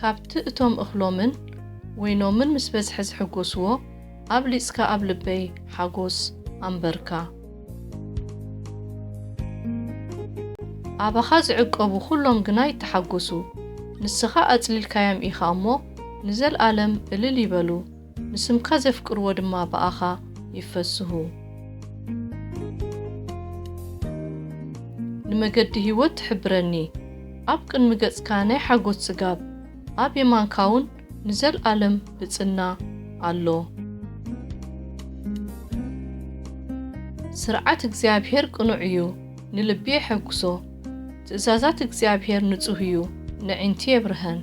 ካብቲ እቶም እኽሎምን ወይኖምን ምስ በዝሐ ዝሕጎስዎ ኣብሊጽካ ኣብ ልበይ ሓጎስ ኣንበርካ። ኣባኻ ዝዕቀቡ ኩሎም ግና ይተሓጎሱ። ንስኻ ኣጽሊልካዮም ኢኻ እሞ ንዘልኣለም እልል ይበሉ። ንስምካ ዘፍቅርዎ ድማ ብኣኻ ይፈስሁ። ንመገዲ ህይወት ትሕብረኒ። ኣብ ቅድሚ ገጽካ ናይ ሓጎስ ጽጋብ፣ ኣብ የማንካ እውን ንዘልኣለም ብጽና ኣሎ። ስርዓት እግዚኣብሔር ቅኑዕ እዩ፣ ንልቢ የሐጉሶ። ትእዛዛት እግዚኣብሔር ንጹህ እዩ፣ ነዒንቲ የብርሀን።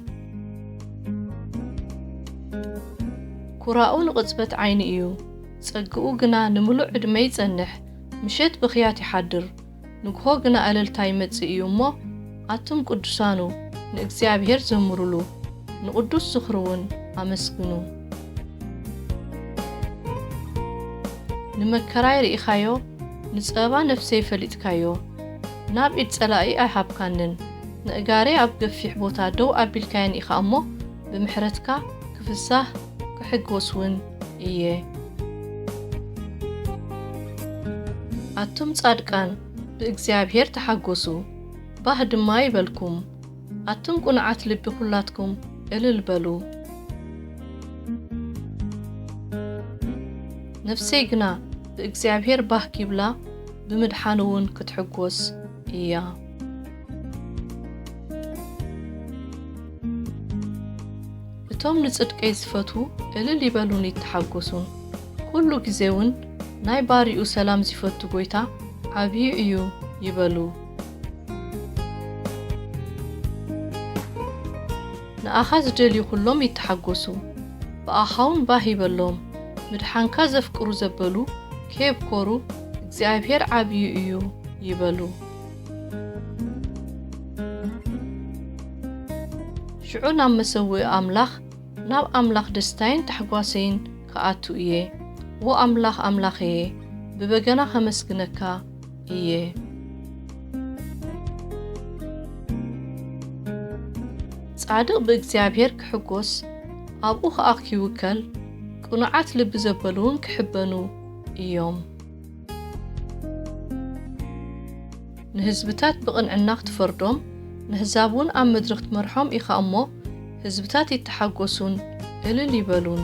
ኩራኡ ንቕጽበት ዓይኒ እዩ፣ ጸግኡ ግና ንምሉእ ዕድመ ይጸንሕ። ምሸት ብኽያት ይሓድር፣ ንግሆ ግና እልልታ ይመጽእ እዩ እሞ፣ ኣቱም ቅዱሳኑ ንእግዚኣብሔር ዘምሩሉ፣ ንቕዱስ ዝኽሩ እውን ኣመስግኑ። ንመከራይ ርኢኻዮ፣ ንጸባ ነፍሰይ ፈሊጥካዮ። ናብ ኢድ ጸላኢ ኣይሃብካንን። ንእጋረይ ኣብ ገፊሕ ቦታ ደው ኣቢልካየን ኢኻ እሞ፣ ብምሕረትካ ክፍሳህ ክሕጎስ እውን እየ። ኣቱም ጻድቃን ብእግዚኣብሔር ተሓጎሱ፣ ባህ ድማ ይበልኩም። ኣቱም ቅኑዓት ልቢ ኩላትኩም እልል በሉ። ነፍሰይ ግና ብእግዚኣብሔር ባህ ኪብላ፣ ብምድሓኑ እውን ክትሕጎስ እያ። እቶም ንጽድቀይ ዝፈትዉ እልል ይበሉን ይተሓጎሱን። ኩሉ ግዜ እውን ናይ ባሪኡ ሰላም ዝፈቱ ጐይታ ዓብዪ እዩ ይበሉ። ንኣኻ ዝደልዩ ኩሎም ይተሓጎሱ፣ ብኣኻ እውን ባህ ይበሎም። ምድሓንካ ዘፍቅሩ ዘበሉ ከየብኮሩ እግዚኣብሔር ዓብዪ እዩ ይበሉ። ሽዑ ናብ መሰውኢ ኣምላኽ፣ ናብ ኣምላኽ ደስታይን ታሕጓሰይን ክኣቱ እየ። ዎ ኣምላኽ ኣምላኸየ፣ ብበገና ከመስግነካ እየ። ጻድቕ ብእግዚኣብሔር ክሕጎስ፣ ኣብኡ ኸኣ ኪውከል፣ ቅኑዓት ልቢ ዘበሉ እውን ክሕበኑ እዮም። ንህዝብታት ብቕንዕና ክትፈርዶም፣ ንህዛብ እውን ኣብ ምድሪ ክትመርሖም ኢኻ እሞ፣ ህዝብታት ይተሓጎሱን እልል ይበሉን።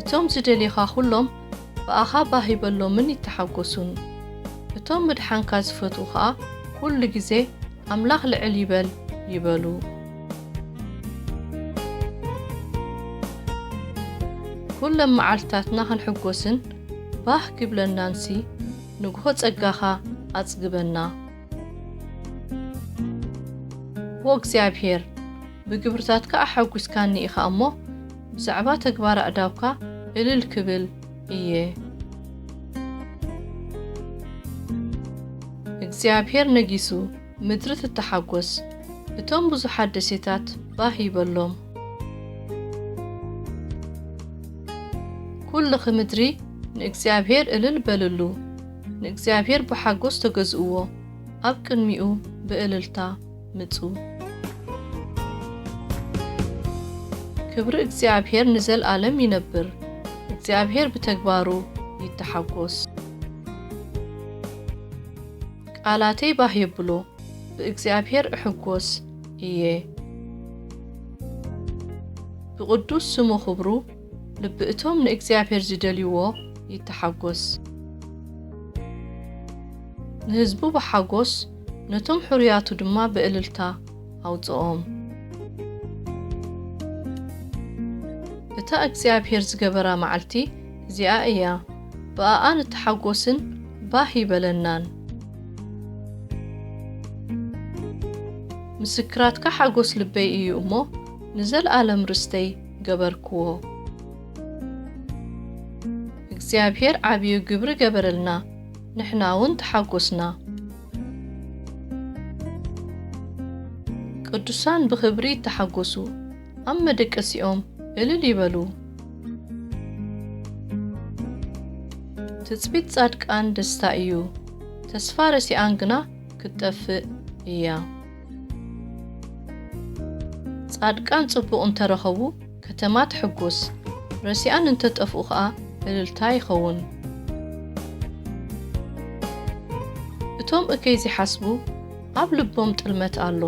እቶም ዝደልዩኻ ኩሎም ብኣኻ ባህ ይበሎምን ይተሓጎሱን። እቶም ምድሓንካ ዝፈትዉ ኸኣ ኩሉ ግዜ ኣምላኽ ልዕል ይበል ይበሉ። ኩለን መዓልትታትና ክንሕጎስን ባህ ክብለናንሲ ንግሆ ጸጋኻ ኣጽግበና። ዎ እግዚኣብሔር፣ ብግብርታትካ ኣሐጒስካኒ ኢኻ እሞ፣ ብዛዕባ ተግባር ኣእዳውካ እልል ክብል እየ። እግዚኣብሔር ነጊሱ፣ ምድሪ ትተሓጎስ፣ እቶም ብዙሓት ደሴታት ባህ ይበሎም። ኩልኺ ምድሪ ንእግዚኣብሔር እልል በልሉ፣ ንእግዚኣብሔር ብሓጎስ ተገዝእዎ፣ ኣብ ቅድሚኡ ብእልልታ ምጹ። ክብሪ እግዚኣብሔር ንዘልኣለም ይነብር፣ እግዚኣብሔር ብተግባሩ ይተሓጎስ። ቃላተይ ባህ የብሎ፣ ብእግዚኣብሔር እሕጎስ እየ። ብቕዱስ ስሙ ኽብሩ ልቢ እቶም ንእግዚኣብሔር ዝደልይዎ ይተሓጎስ። ንህዝቡ ብሓጎስ፣ ነቶም ሕሩያቱ ድማ ብእልልታ ኣውጽኦም። እታ እግዚኣብሔር ዝገበራ መዓልቲ እዚኣ እያ፣ ብኣኣ ንተሓጎስን ባህ ይበለናን። ምስክራትካ ሓጎስ ልበይ እዩ እሞ፣ ንዘለኣለም ርስተይ ገበርክዎ። እግዚኣብሔር ዓብዩ ግብሪ ገበረልና፣ ንሕና እውን ተሓጎስና። ቅዱሳን ብኽብሪ ይተሓጎሱ፣ ኣብ መደቀሲኦም እልል ይበሉ። ትጽቢት ጻድቃን ደስታ እዩ፣ ተስፋ ረሲኣን ግና ክትጠፍእ እያ። ጻድቃን ጽቡቕ እንተረኸቡ፣ ከተማ ትሕጎስ፣ ረሲኣን እንተጠፍኡ ኸኣ፣ እልልታ ይኸውን። እቶም እከይ ዚሓስቡ፣ ኣብ ልቦም ጥልመት ኣሎ፣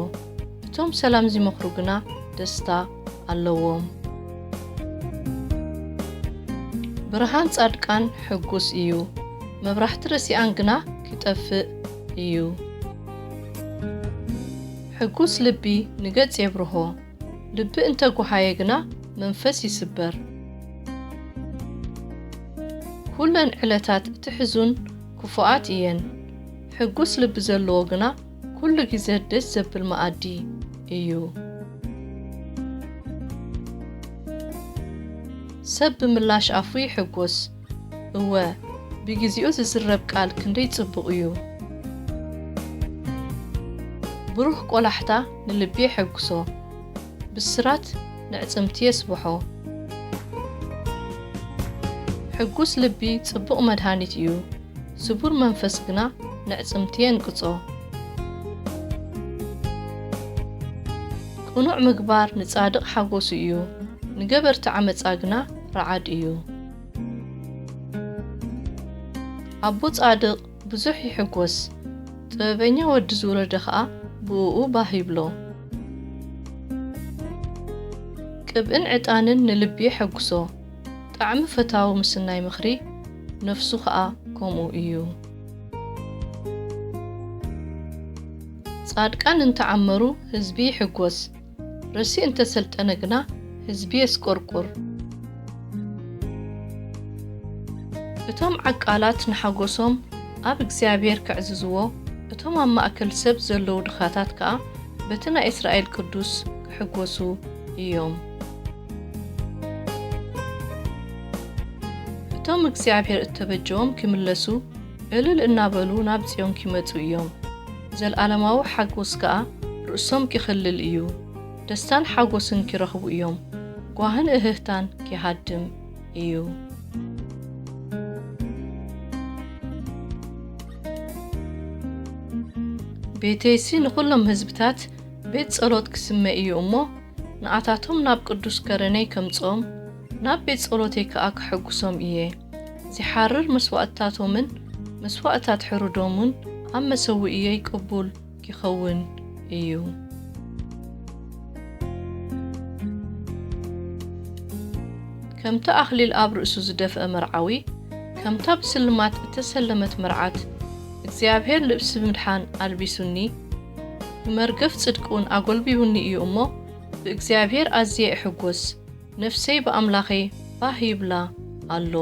እቶም ሰላም ዚመኽሩ ግና፣ ደስታ ኣለዎም። ብርሃን ጻድቃን ሕጉስ እዩ፣ መብራህቲ ረሲኣን ግና ኪጠፍእ እዩ። ሕጉስ ልቢ ንገጽ የብርሆ፣ ልቢ እንተ ጓሃየ ግና መንፈስ ይስበር። ኩለን ዕለታት እቲ ሕዙን ክፉኣት እየን፣ ሕጉስ ልቢ ዘለዎ ግና ኩሉ ግዜ ደስ ዘብል መኣዲ እዩ። ሰብ ብምላሽ ኣፉ ይሕጎስ፣ እወ፣ ብግዜኡ ዝዝረብ ቃል ክንደይ ጽቡቕ እዩ። ብሩህ ቆላሕታ ንልቢ የሐጉሶ፣ ብስራት ንዕጽምቲ የስብሖ። ሕጉስ ልቢ ጽቡቕ መድሃኒት እዩ፣ ስቡር መንፈስ ግና ንዕጽምቲ የንቅጾ። ቅኑዕ ምግባር ንጻድቕ ሓጎሱ እዩ፣ ንገበርቲ ዓመጻ ግና ረዓድ እዩ። ኣቦ ጻድቕ ብዙሕ ይሕጎስ፣ ጥበበኛ ወዲ ዝወለደ ኸኣ ብእኡ ባህ ይብሎ። ቅብእን ዕጣንን ንልቢ የሐጉሶ፣ ጣዕሚ ፈታዊ ምስናይ ምኽሪ ነፍሱ ኸኣ ከምኡ እዩ። ጻድቃን እንተዓመሩ ህዝቢ ይሕጎስ፣ ርእሲ እንተ ሰልጠነ ግና ህዝቢ የስቆርቁር። እቶም ዓቃላት ንሓጎሶም ኣብ እግዚኣብሔር ከዕዝዝዎ፣ እቶም ኣብ ማእከል ሰብ ዘለዉ ድኻታት ከኣ በቲ ናይ እስራኤል ቅዱስ ክሕጎሱ እዮም። እቶም እግዚኣብሔር እተበጀዎም ኪምለሱ፣ እልል እናበሉ ናብ ጽዮን ኪመጹ እዮም። ዘለኣለማዊ ሓጎስ ከኣ ርእሶም ኪኸልል እዩ። ደስታን ሓጎስን ኪረኽቡ እዮም። ጓህን እህህታን ኪሃድም እዩ። ቤተይሲ ንኹሎም ህዝብታት ቤት ጸሎት ክስመ እዩ እሞ፣ ንኣታቶም ናብ ቅዱስ ከረነይ ከምጽኦም፣ ናብ ቤት ጸሎተይ ከኣ ከሐጉሶም እየ። ዚሓርር መስዋእትታቶምን መስዋእትታት ሕሩዶምን ኣብ መሰውእየይ ቅቡል ኪኸውን እዩ። ከምቲ ኣኽሊል ኣብ ርእሱ ዝደፍአ መርዓዊ፣ ከምታ ብስልማት እተሰለመት መርዓት፣ እግዚኣብሔር ልብሲ ምድሓን ኣልቢሱኒ፣ ብመርገፍ ጽድቂ እውን ኣጎልቢቡኒ እዩ እሞ፣ ብእግዚኣብሔር ኣዝየ እሕጎስ፣ ነፍሰይ ብኣምላኸይ ባህ ይብላ ኣሎ።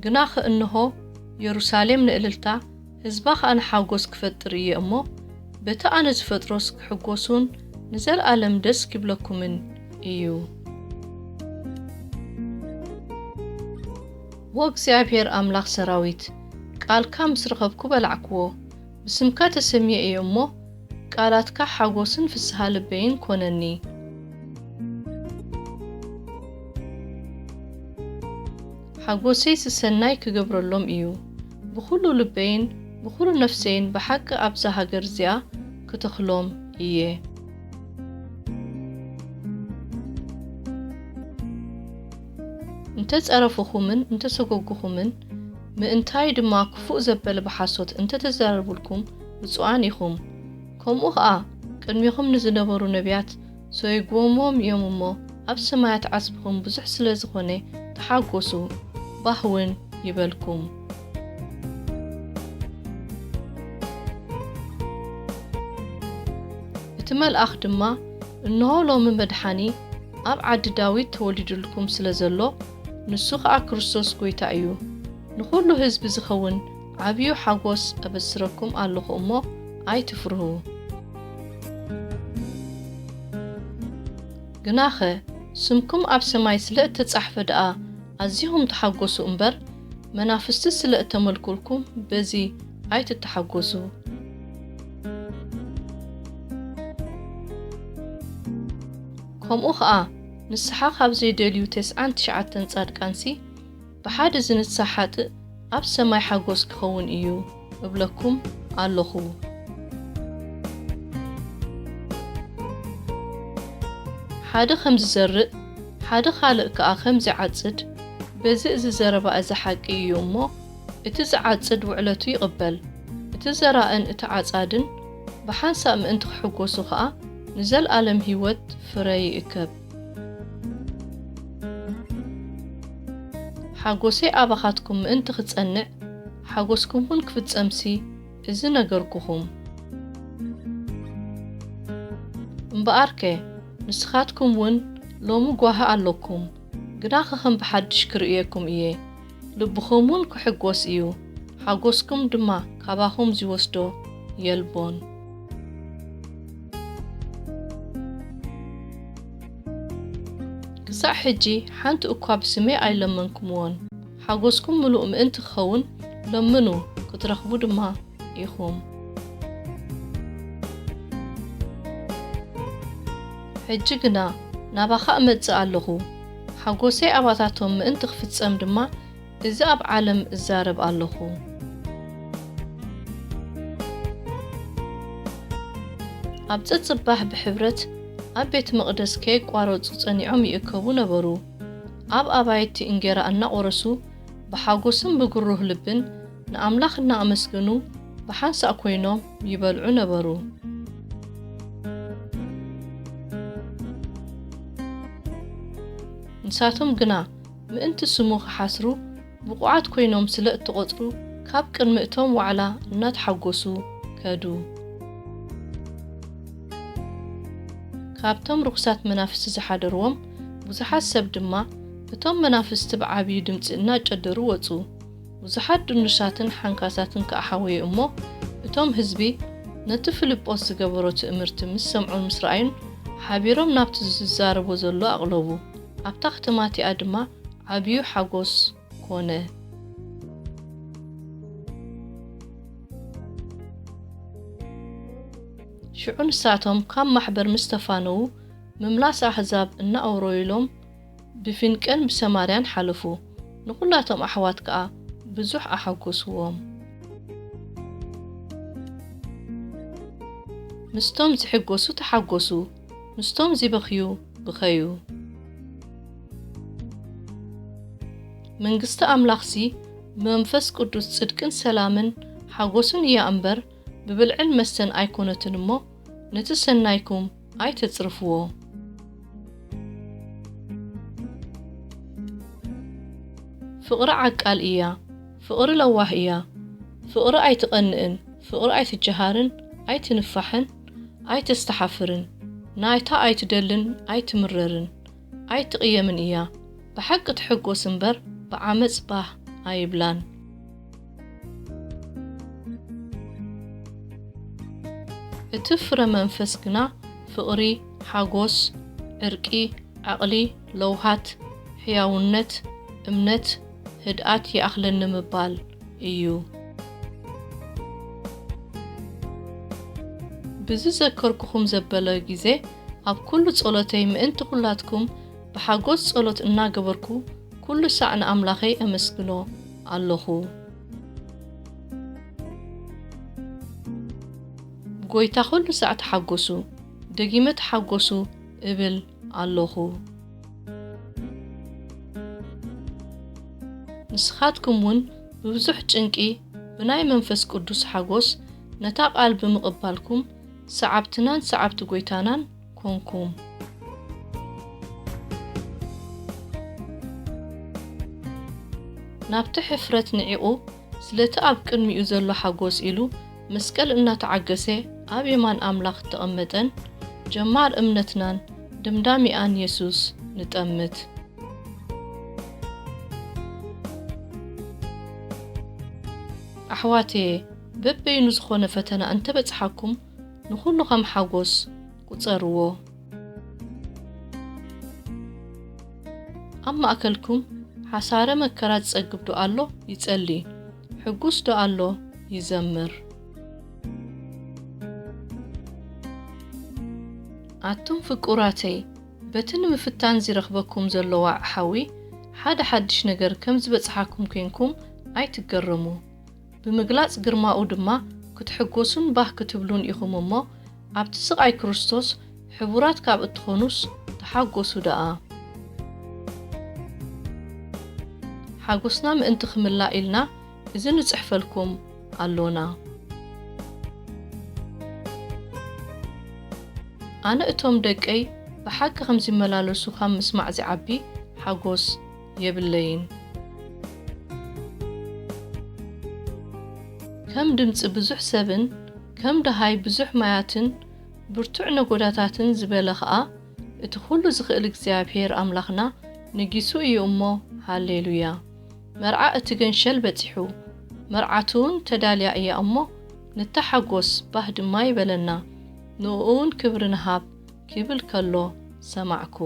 ግናኸ እንሆ፣ የሩሳሌም ንእልልታ፣ ህዝባ ኸኣ ንሓጎስ ክፈጥር እየ እሞ፣ በቲ ኣነ ዝፈጥሮስ ክሕጎሱን ንዘለኣለም ደስ ኪብለኩምን እዩ። ወእግዚኣብሔር ኣምላኽ ሰራዊት፣ ቃልካ ምስ ረኸብኩ በላዕክዎ፣ ብስምካ ተሰምየ እየ እሞ፣ ቃላትካ ሓጎስን ፍስሃ ልበይን ኮነኒ። ሓጎሰይስ ሰናይ ክገብረሎም እዩ፣ ብኹሉ ልበይን ብኹሉ ነፍሰይን ብሓቂ ኣብዛ ሃገር እዚኣ ክተኽሎም እየ። እንተ ጸረፉኹምን እንተ ሰጎጉኹምን፣ ምእንታይ ድማ ክፉእ ዘበለ ብሓሶት እንተ ተዛረቡልኩም ብጹኣን ኢኹም። ከምኡ ኸኣ ቅድሜኹም ንዝነበሩ ነብያት ሰይጎምዎም እዮም እሞ፣ ኣብ ሰማያት ዓስብኹም ብዙሕ ስለ ዝኾነ፣ ተሓጎሱ፣ ባህ እውን ይበልኩም። እቲ መልኣኽ ድማ፣ እንሆ ሎሚ መድሓኒ ኣብ ዓዲ ዳዊት ተወሊዱልኩም ስለ ዘሎ፣ ንሱ ኸኣ ክርስቶስ ጐይታ እዩ። ንኹሉ ህዝቢ ዝኸውን ዓብዩ ሓጎስ እበስረኩም ኣለኹ እሞ፣ ኣይትፍርሁ። ግናኸ፣ ስምኩም ኣብ ሰማይ ስለ እተጻሕፈ ደኣ ኣዚኹም ተሓጎሱ እምበር፣ መናፍስቲ ስለ እተመልኩልኩም በዚ ኣይትተሓጎሱ። ከምኡ ኸኣ፣ ንስሓ ካብ ዘይደልዩ ተስዓን ትሽዓተን ጻድቃንሲ፣ ብሓደ ዝንሳሕ ሓጥእ ኣብ ሰማይ ሓጎስ ክኸውን እዩ እብለኩም ኣለኹ። ሓደ ከም ዝዘርእ፣ ሓደ ካልእ ከኣ ከም ዚዓጽድ፣ በዚ እዚ ዘረባ እዚ ሓቂ እዩ እሞ፣ እቲ ዝዓጽድ ውዕለቱ ይቕበል። እቲ ዘራእን እቲ ዓጻድን ብሓንሳእ ምእንቲ ክሕጎሱ ኸኣ ንዘልኣለም ህይወት ፍረ ይእከብ። ሓጎሰይ ኣባኻትኩም ምእንቲ ክጸንዕ፣ ሓጎስኩም እውን ክፍጸምሲ እዚ ነገርኩኹም። እምበኣርከ፣ ንስኻትኩም እውን ሎሚ ጓሂ ኣሎኩም፣ ግናኸ ከም ብሓድሽ ክርእየኩም እየ። ልብኹም እውን ክሕጎስ እዩ፣ ሓጎስኩም ድማ ካባኹም ዚወስዶ የልቦን። ክሳዕ ሕጂ ሓንቲ እኳ ብስመይ ኣይለመንኩምዎን። ሓጎስኩም ምሉእ ምእንቲ ክኸውን ለምኑ፣ ክትረኽቡ ድማ ኢኹም። ሕጂ ግና ናባኻ እመጽእ ኣለኹ፣ ሓጎሰይ ኣባታቶም ምእንቲ ክፍጸም ድማ እዚ ኣብ ዓለም እዛረብ ኣለኹ። ኣብ ጸጽባሕ ብሕብረት ኣብ ቤት መቕደስ ከየቋረጹ ጸኒዖም ይእከቡ ነበሩ። ኣብ ኣባይቲ እንጌራ እናቖረሱ ብሓጎስን ብግሩህ ልብን ንኣምላኽ እናኣመስገኑ ብሓንሳእ ኮይኖም ይበልዑ ነበሩ። ንሳቶም ግና ምእንቲ ስሙ ክሓስሩ ብቑዓት ኮይኖም ስለ እተቖጽሩ፣ ካብ ቅድሚ እቶም ዋዕላ እናተሓጎሱ ከዱ። ካብቶም ርኹሳት መናፍስቲ ዝሓደርዎም ብዙሓት ሰብ ድማ፣ እቶም መናፍስቲ ብዓብዪ ድምጺ እናጨደሩ ወጹ። ብዙሓት ድኑሻትን ሓንካሳትን ከኣ ሓወዩ እሞ፣ እቶም ህዝቢ ነቲ ፊልጶስ ዝገበሮ ትእምርቲ ምስ ሰምዑን ምስ ረኣዩን፣ ሓቢሮም ናብቲ ዝዛረቦ ዘሎ ኣቕለቡ። ኣብታ ከተማ እቲኣ ድማ ዓብዩ ሓጎስ ኮነ። ሽዑ ንሳቶም ካብ ማሕበር ምስ ተፋነዉ፣ ምምላስ ኣህዛብ እናኣውረዩሎም ብፊንቄን ብሰማርያን ሓለፉ። ንኹላቶም ኣሕዋት ከኣ ብዙሕ ኣሐጎስዎም። ምስቶም ዝሕጎሱ ተሓጎሱ፣ ምስቶም ዚበኽዩ ብኸዩ። መንግስቲ ኣምላኽሲ ብመንፈስ ቅዱስ ጽድቅን ሰላምን ሓጎስን እያ እምበር፣ ብብልዕን መስተን ኣይኮነትን እሞ፣ ነቲ ሰናይኩም ኣይተጽርፍዎ። ፍቕሪ ዓቃል እያ፣ ፍቕሪ ለዋህ እያ። ፍቕሪ ኣይትቐንእን፣ ፍቕሪ ኣይትጀሃርን፣ ኣይትንፋሕን፣ ኣይተስተሓፍርን። ናይታ ኣይትደልን፣ ኣይትምረርን፣ ኣይትቕየምን እያ። ብሓቂ ትሕጎስ እምበር፣ ብዓመጽ ባህ ኣይብላን። እቲ ፍረ መንፈስ ግና ፍቕሪ፣ ሓጎስ፣ ዕርቂ፣ ዓቕሊ፣ ለውሃት፣ ሕያውነት፣ እምነት፣ ህድኣት ይኣኽለኒ ምባል እዩ። ብዝዘከርኩኹም ዘበለ ግዜ፣ ኣብ ኩሉ ጸሎተይ ምእንቲ ኩላትኩም ብሓጎስ ጸሎት እናገበርኩ፣ ኩሉ ሳዕ ንኣምላኸይ ኣመስግኖ ኣለኹ። ብጎይታ ኩሉ ሳዕ ተሓጎሱ፣ ደጊመ ተሓጎሱ እብል ኣለኹ። ንስኻትኩም እውን ብብዙሕ ጭንቂ ብናይ መንፈስ ቅዱስ ሓጎስ ነታ ቃል ብምቕባልኩም ሰዓብትናን ሰዓብቲ ጎይታናን ኮንኩም። ናብቲ ሕፍረት ንዒቑ ስለቲ ኣብ ቅድሚኡ ዘሎ ሓጎስ ኢሉ መስቀል እናተዓገሰ ኣብ የማን ኣምላኽ እተቐመጠን ጀማር እምነትናን ደምዳሚኣን የሱስ ንጠምት። ኣሕዋተየ፣ በበይኑ ዝኾነ ፈተና እንተበጽሓኩም ንኹሉ ከም ሓጎስ ቁጸርዎ። ኣብ ማእከልኩም ሓሳረ መከራ ዝጸግብ ዶ ኣሎ? ይጸሊ። ሕጉስ ዶ ኣሎ? ይዘምር። ኣቱም ፍቁራተይ፣ በቲ ንምፍታን ዚረኽበኩም ዘሎ ዋዕ ሓዊ ሓደ ሓድሽ ነገር ከም ዝበጽሓኩም ኴንኩም ኣይትገረሙ። ብምግላጽ ግርማኡ ድማ ክትሕጎሱን ባህ ክትብሉን ኢኹም እሞ፣ ኣብቲ ስቓይ ክርስቶስ ሕቡራት ካብ እትኾኑስ ተሓጎሱ ደኣ። ሓጎስና ምእንቲ ክምላእ ኢልና እዚ ንጽሕፈልኩም ኣሎና። ኣነ እቶም ደቀይ ብሓቂ ከም ዝመላለሱ ካብ ምስማዕ ዝዓቢ ሓጎስ የብለይን። ከም ድምጺ ብዙሕ ሰብን ከም ደሃይ ብዙሕ ማያትን ብርቱዕ ነጎዳታትን ዝበለ ኸኣ፣ እቲ ኹሉ ዝኽእል እግዚኣብሔር ኣምላኽና ነጊሱ እዩ እሞ፣ ሃሌሉያ። መርዓ እቲ ገንሸል በጺሑ፣ መርዓቱ እውን ተዳልያ እያ እሞ፣ ንተሓጎስ፣ ባህ ድማ ይበለና፣ ንእኡ እውን ክብሪ ንሃብ፣ ክብል ከሎ ሰማዕኩ።